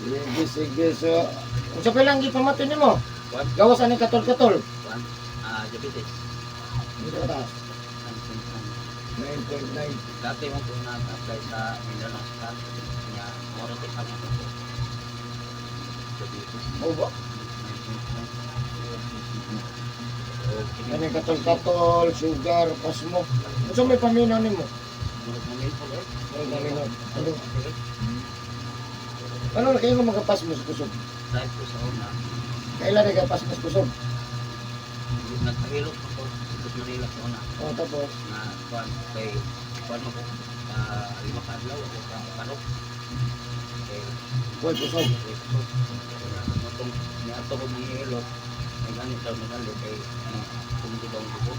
Sige, sige. So, unsa pa lang gipamati nimo? Kuan, Gawas ani katol-katol. Kuan, diabetes. Hindi ka taas. 9.9. 9.9. Dati mo po nag-apply sa Mindanao Hospital. Nga, moro kay sama ko po. Diabetes. O ba? 9.9. O, kini- Ani katol-katol, sugar, pasmo. Unsa may paminaw nimo? Murag mamilpol eh. Murag maminaw. Ano? Ano na kayo nga magkapasmo sa kusog? Dahil po sa una, Kailan na kapasmo sa kusog? nagpahilot ako sa Manila sa una. O tapos, Na kuan kay kuan mo ko 5 ka adlaw ako ka karok kay buhay kusog. Kay kusog motong niadto ko manghihilot, may ganit daw nagali kay tumugo daw ang dugo.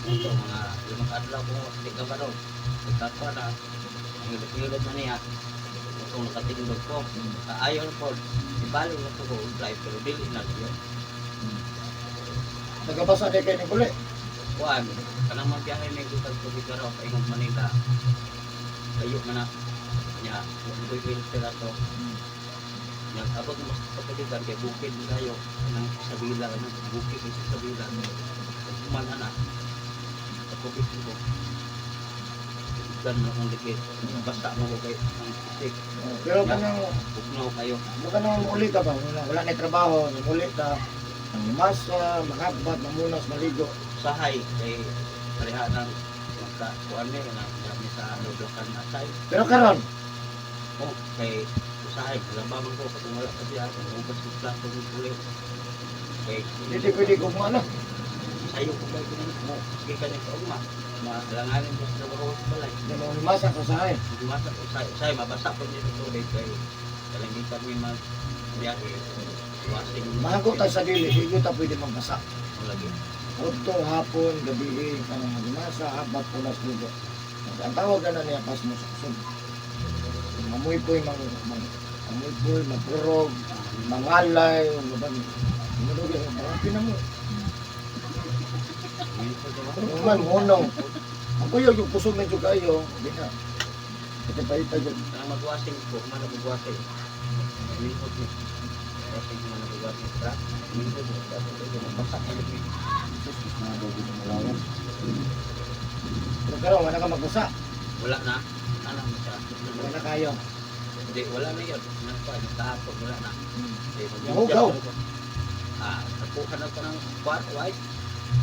Ito mga 5 ka adlaw ko di ka ba daw nagkakuan na manghilot-hilot na niya motong nakatindog ko kaayon po ibalik na ko drive pero dili na yun. Nagkabasa di kayo ni Kuli. Kuan kanang magbiyahe may gitag tubig raw paingong Manila kayo man na nya wa koy sila to nya abot mo sa katubigan kay bukid man kayo nang Isabela, nang bukid sa Isabela man ana katubig ko tubigan mo akong dikit basta mo ko kay ang isik. O, pero kanang Bugnaw kayo. Mukha naman muli ka ba? Wala, wala na trabaho, muli ka. Ang masa, makabat, mamunas, maligo. Usahay kay pareha nang magka kuan ni na dami sa lublakan na say. Pero karon, Oh, kay usahay laba man ko katong wala pa siya hugas ko plato ng uli kay hindi pwede gumawa na. Sayo ko ba kini mo sige ka sa ugma maalanganin ko sa trabaho sa balay. Hindi mo masa sa sahay. Gumasa ko usahay usahay mabasa ko nito tubig kay kalimbitan mi mag biyahe wasing. Mahago tayo sa dili, hindi ta pwede magbasa. Mo lagi. Udto, hapon, gabi, kanang magmasa, habat, punas, ligo. Ang tawag na niya, pas mo sa kusog. Mamuy po'y, mang, mang, amoy po'y, mapurog, mangalay, maban, madugi, parang pinamo. Minsan ko ba? Man, hunong. Ang kuya, yung kusog medyo kayo, hindi na. Ito pa ito, Kanang magwasing ko man magwasing minhod ni wasing man magwasing tra minhod mabasa ka lagi. Jesus, mas mga dogi ng malawan. Pero karon wala ka magbasa. Wala na ana mo siya. Wala na kayo. Hindi, wala na yun. Nagpa, nagkahapon, wala na. Hindi, Yahugaw. Nakuha na ko ng kwat, wipe.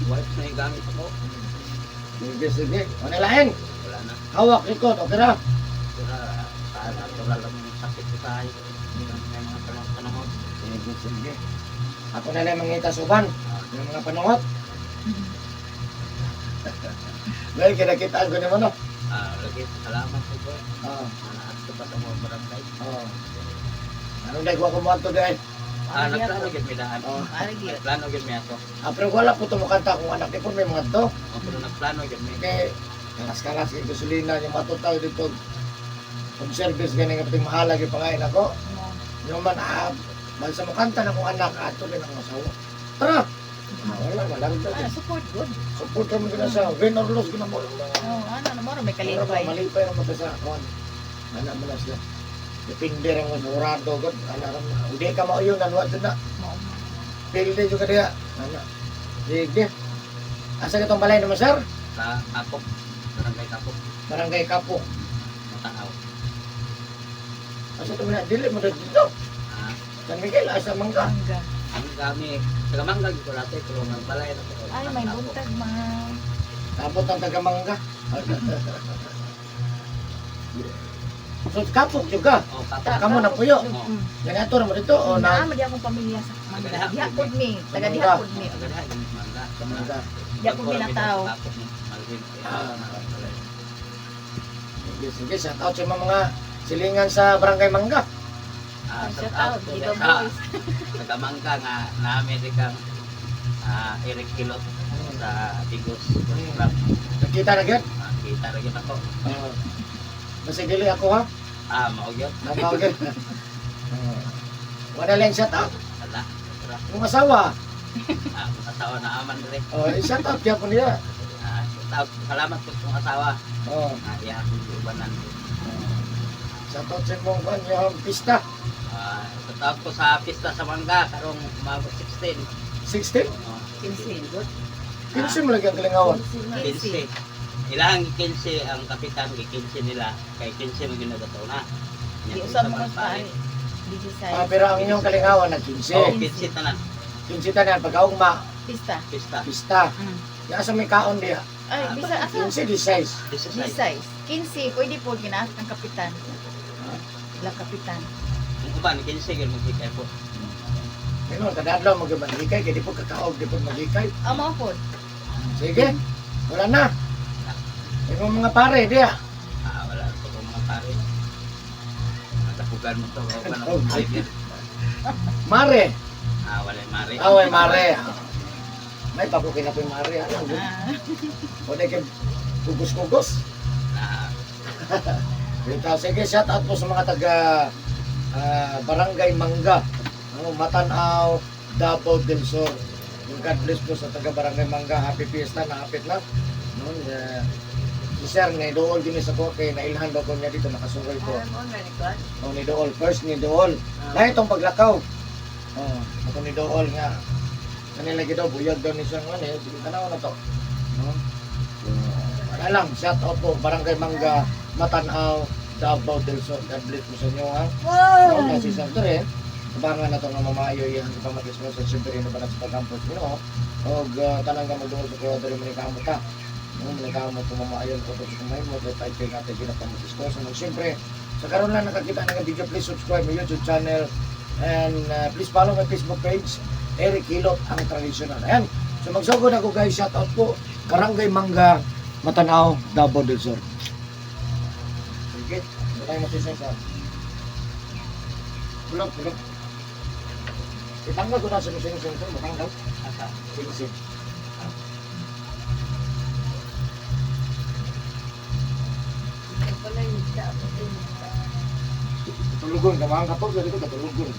Wipe na yung gamit ako. Sige, sige. Wala lain. Wala na. Hawak, likod, okay ra. Pero sa natural lang yung sakit ko tayo. Hindi lang may mga panahon. Sige, sige. Ako na lang mangita suban. Yung mga panungot. Dahil kinakitaan ko naman, no? Lagi, salamat po po. Oo. Nanaat ko pa sa mga barangay. Oo. Anong dahil ko mo ato dahil? Nagplano gyud mi daan. Oo. Aragi. Nagplano gyud mi ato. Pero wala po tumukanta kung anak ni po may mga to. Oh, pero nagplano gyud mi. Kay kalas-kalas kay gasolina, yung matotal dito. Kung service ganing kapating mahalag yung pangain ako. Yung man, man sa mukanta na kung anak, ato rin ang asawa. Tara! Wala, wala rin tayo. Support good. Support naman ko na siya. Win or lose, ginamo. Oh, ano na mo may Pero kalipay. malipay naman ka sa kuan. Anak mo na siya. Depende rin mo sa urado. God. Anak rin mo. Hindi ka mauyon, nanwa dyan na. Pilde dyan ka diya. Anak. Sige. Asa ka itong balay naman, sir? Sa Kapok. Barangay Kapok. Barangay Kapok. Mataaw. Asa ito mo na? Dili mo na dito. San Miguel, asa mangga. Mangga. Ang kami, taga Mangga gyud ko latte, pero nagbalay na ko. Ay, may buntag mga. Tapos ang taga mangga. So, Kapok juga. Oh, Kapok. Kamo na puyo. Oh. Yan ato mo dito o Na, na di akong pamilya sa Mangga. Taga Diha pud mi, taga diha Mangga. pud mi. Taga diha gyud Mangga. Sa mangga. Diha pud mi na tao. Kapok ni Malvin. Sige, sige, shout out sa mga silingan sa Barangay Mangga. Shout Shout out, out to Giga sa Boys. taga Mangga nga namin si kang Eric Hilot sa Digos. Rap. Nakita na gyud. Kita ra gyud ako. Masigili ako ha. Mao gyud. Namaw gyud. Wala lang shout out. Wala. Tara. Yung asawa. Asawa na aman dire. Oh, shout out gyapon niya. Shout out. Salamat po sa asawa. Oh. Iya akong giubanan. Shout out sa imong kuan yung pista. Ah, sa tawag ko sa pista sa Mangga karong umabot 16. 16? Oh, 15. 15 mo lagi ang kalingawan. 15. Ilang 15 ang kapitan, 15 nila. Kay 15 mo ginagato na. Di usab mo mas pa. Digisay. Ah, pero ang inyong kalingawan nag 15. Oh, 15 tanan. 15 tanan pagkaugma, Pista. Pista. pista. Ya sa may kaon diha. Ay, bisa asa? 15 16. 16. Digisay. 15 pwede po ginaas ang kapitan. Ila kapitan. Ang uban 15 gyud maghikay po. Ngayon, kada adlaw magmalikay, kay di po kakaog, di po maglikay. Amo po. Sige, wala na. Yung mga pare, diha. Ah, wala ko po mga pare. Natapugan mo to, o ano, driver. Mare. Ah, wala mare. Away, mare. May bago kinapoy mare. Ano? Ah. Wala kay kugos-kugos. Ah, Dito, sige, shout out po sa mga taga Barangay Mangga. Ano, Matanaw, Davao del Sur. Yung God bless po sa taga Barangay Mangga. Happy Fiesta, naapit na. Noon, si Sir, naidool din sa ko kay nailhan daw ko niya dito, nakasuroy ko. Oh, ni Dool. First ni Dool. Na itong paglakaw. Oh, ako ni Dool nga. Kanila gid daw buyag daw ni siyang ano eh. Sige, tanaw na to. No? So, wala lang, shout out po Barangay Mangga, Matanaw, Davao del Sur. God bless po sa inyo ha. Wow! No, si Sir Dre, abangan na to nga mamayo iyang ipamatis mo sa siyempre na ba sa pagkampos Ginoo. Og tanang ka magduol sa kuya diri manikamot ka. No, manikamot ko mamaayon ko to sa kamay mo kay tayo kay natin ginapamatis ko. So, siyempre, sa karon lang nakakita ng video, please subscribe my YouTube channel and please follow my Facebook page, Eric Hilot ang tradisyonal. Ayan. So magsugod ako guys, shout out po Barangay Mangga, Matanao, Davao del Sur. Sige, ito tayo masisay sa Bulog, bulog. Itanggal ko na sa sing sing sing, matanggal. asa. Sing sing. Tulugon, kamang katog, dito katulugon.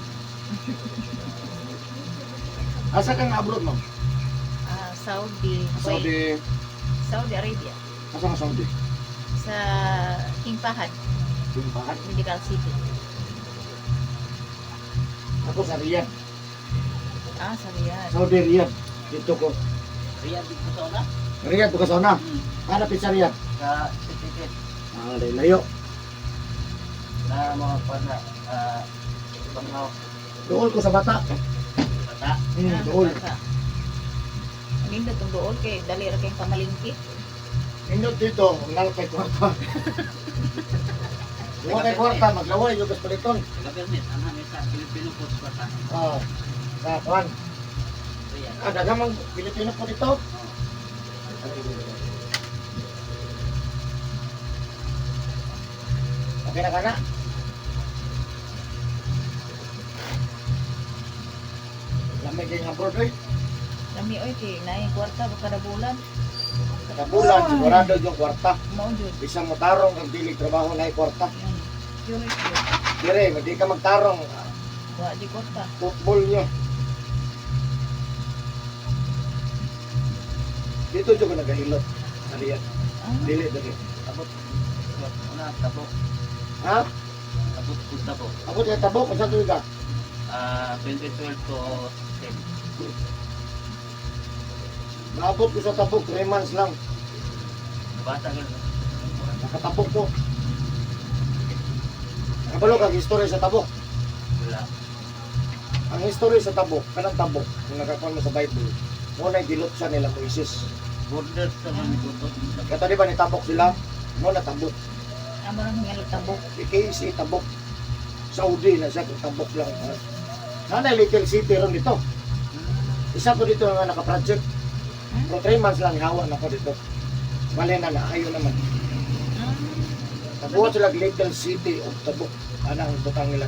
Asa ka nga abroad, ma'am? Ah, Saudi. Kuwait. Saudi. Saudi Arabia. Asa nga Saudi? Sa King Fahad Yung bakit? Medical City. Ako sa Riyadh. Ah, sa Riyadh. Saudi Riyadh. Dito ko. Riyadh dito sa una. Riyadh ko sa una. Hanap sa Riyadh. Sa certificate Ah, layo. na mga pana ah banghaw Dool ko sa bata. bata. Ah, Dool. bata. Nindot tong dool kay dali ra kayong pamalingki. Nindot dito, nalkay kwarta. Kung kay kwarta, maglaway yung paliton. Taga Bernes, ang hangin sa Filipino Coast bata. Ah, sa kuan. Riyadh. Ah, dagamang Pilipino po dito. Okay na ka na? Lamay kayong abroad, oy. Lami oy kay naay kwarta ba kada bulan. Kada bulan, sigurado yung kwarta. Mao jud. Bisan mo tarong kag dili trabaho na kwarta. Yun. Yun yun. Dire, hindi ka magtarong. Wa di kwarta. Football niya. Dito jud ko nagahilot. Sa Riyadh. Ah, Dili dili. Abot. Una tabok, Ha? abot kung tabok. Ako di tabok unsa tuig ka? Ah, 2012 to 10. Naabot ko sa tabok 3 months lang. Bata gyud. Nakatabok ko. Nakabalo kag history sa tabok. Wala. Ang history sa tabok, kanang tabok, kung nakakuan mo sa Bible, mo na gilot siya nila Moises. Border sa mga guto. Kato di ba nitabok sila? Mo na tabok. Amo nang hingalot tabok. KC tabok. Saudi na siya, kung tabok lang. Sana little city ron dito. Isa ko dito nga naka-project. Pero 3 months lang hawa na ko dito. Mali na na, ayaw naman. Ah, Nabuhat sila little city of Tabuk. Anang butang nila.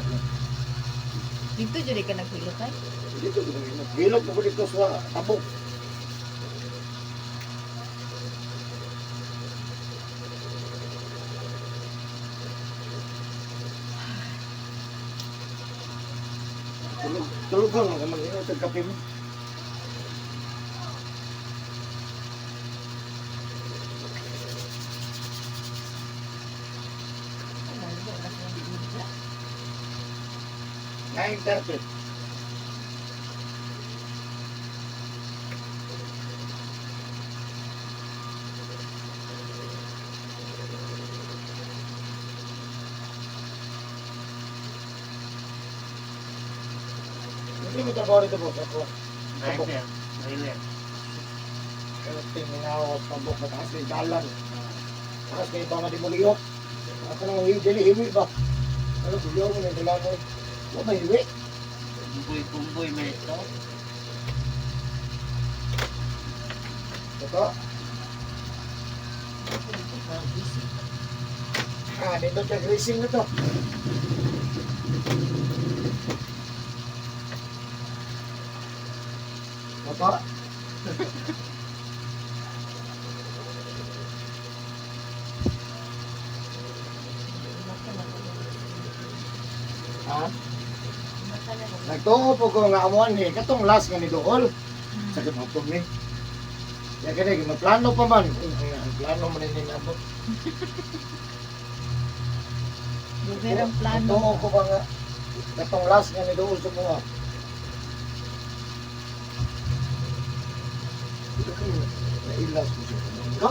dito jud ka naghilot ay. Dito, gilot ko dito sa Tabuk. Tulog, tulog ko, mag-inom sa kape mo. 9:30. Hindi mo trabaho dito, boss. Ako. Driver. Trailer. Pero tingin ako sa tabok. Mataas na yung dalan. Taas kayo pa nga di mo liyok. Ako nang hiwi, dili hiwi ba? Ano, guyaw mo na yung dalan mo. Huwag may hiwi. Kumboy-kumboy may ito. Ito. Ah, dito siya greasing na to. Ito. Ha? Nagtuo po ko nga amuan ni katong last nga ni Dool. Sakit mo ni. Ya kini maplano pa man. Ang plano man ni niabot. Lugar ang plano. Nagtuo ko ba nga katong last nga ni Dool sa mga. Ito kayo, nailas ko siya. Ka?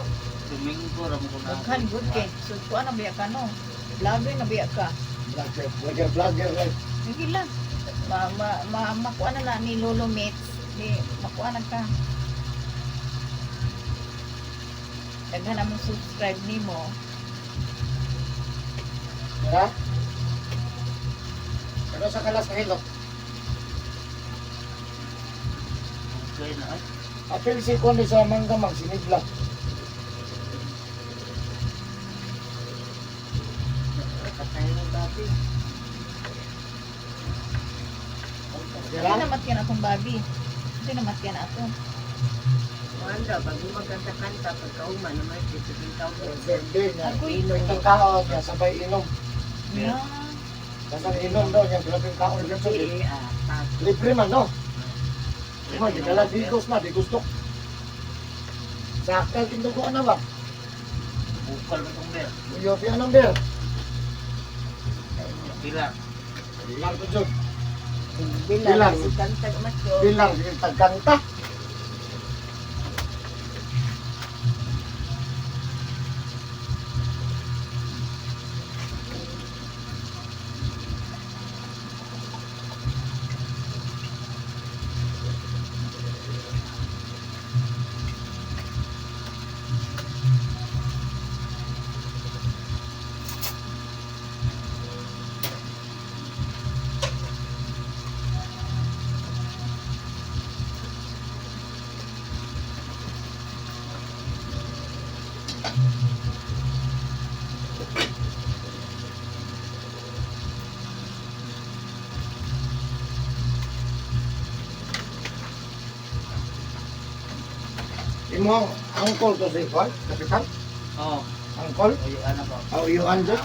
Domingo ram ko na. Daghan good kay. So kuan na biya ka no. Vlogger na biya ka. Vlogger, vlogger, vlogger. Like. Sige lang. Ma ma ma makuha na na ni Lolo Mates. Di makuha na ka. Daghan na mong subscribe nimo. Ha? Pero sa kalas na hilot. Okay na ay. Apil si Kuan sa manggamang sinibla. Katay ng dati. Hindi namatyan atong babi. Hindi namatyan ato. Wanda, bago magkanta-kanta, pagkauma naman, titigil ka Birthday niya. Agoy. Itong kaon niya, sabay inom. Na. Basta inom daw niya, grabe yung kaon niya. Gabi, ah, Libre man, no? Diba, di kala digos na, di gusto. Sakal, tinduguan na ba? Bukal mo itong beer. Uyo, piya ng beer. Pilar. Bilar ko dyan. Bilang, Bilang. si kanta macho. Bilar, sige, tagkanta. Imo, angkol to si Juan, kapitan. Oo. Angkol. Oy, ano ko. Oh, uyuan dyan.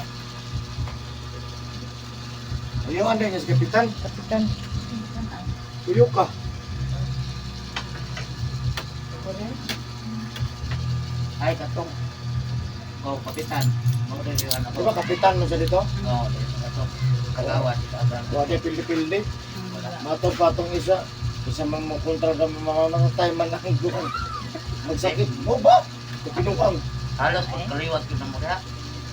Uyuan din si kapitan. Kapitan. Uyo ka. Ay, katong. Oh, kapitan. Mo rin yung ano ko. Di ba kapitan mo siya dito? Oo, dito katong. Kagawa dito abang. Wala pildi-pildi. Matod pa itong isa. Isa man mo kontra sa mga mga time man ang guwan. Magsakit mo ba? Kapinuang. Halos pagkaliwat ko na mo kaya.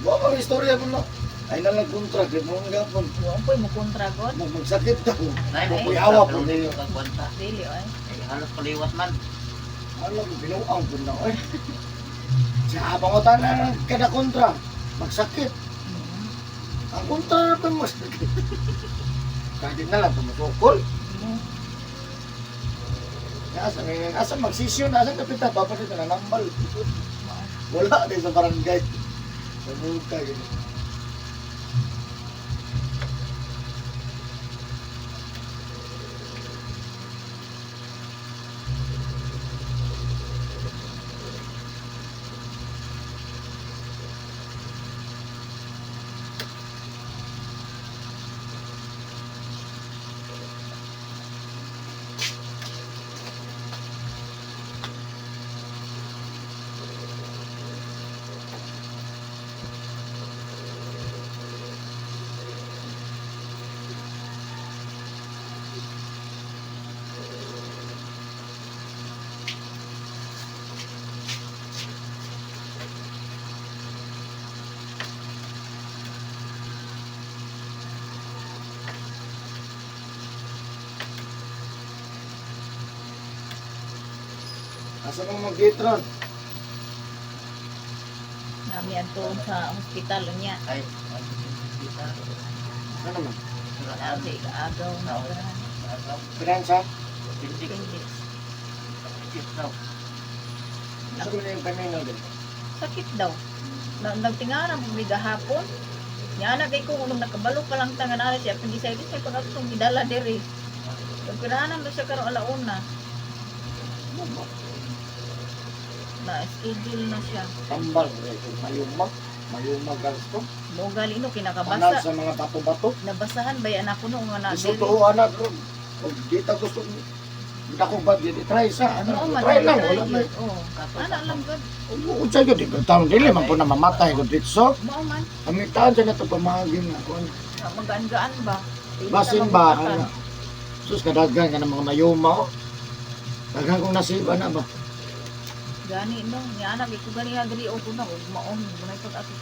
Wa mga istorya mo na. Ay na lang kontra. Di mo ang gapon. Wa po'y mo kontra god. Magsakit ka. Nay, Ay, mo awa po pero ninyo. dili ko kagwanta. Dili ay. Ay, halos kaliwat man. Alam, binuang po na. Ay. Sa pangutan na kada kontra. Magsakit. Ang kontra na pa magsakit. Kahit na lang, tumusukol. Asa, asa magsisyon, asa kapitan, dapat dito nanambal. Wala din sa barangay. Namuka yun. Asa mo mag-gitron? Nami adto sa hospital niya. Ay, ang kita. Ano naman? Na sa igaagaw na operahan. Pinansa? Pindik. Appendix. Pindik daw. Asa mo na yung pamino din? Sakit daw. Na, nagtingaran po mi gahapon. Nya na kay ko nung nakabalo pa lang ta nga naa siya appendicitis ay pag atong gidala diri. Operahan na siya karon alauna. Na schedule na siya. Tambal. Eh, mayumag. Mayumag gasto. Mo gali no Tanag kinakabasa. sa mga bato-bato. Nabasahan ba yan ako no nga na Gusto diri. to anak ro. Kung di ta gusto dako ba di try sa ano. Oo man, Try lang try wala yun. may. Oo. Ana lang gud. Unsa gyud di taon dili man po na mamatay ko ditso. Mao man. Amitaan sa nato pamagi nga kon. Magaan-gaan ba? Dili ta Basin ba magbutakan. ana. Sus kadaghan ka ng mga mayuma. Oh. Daghan kong nasiba na ba. Gani no, nya anak ko gani agri o ko na ug maon, munay pag ato.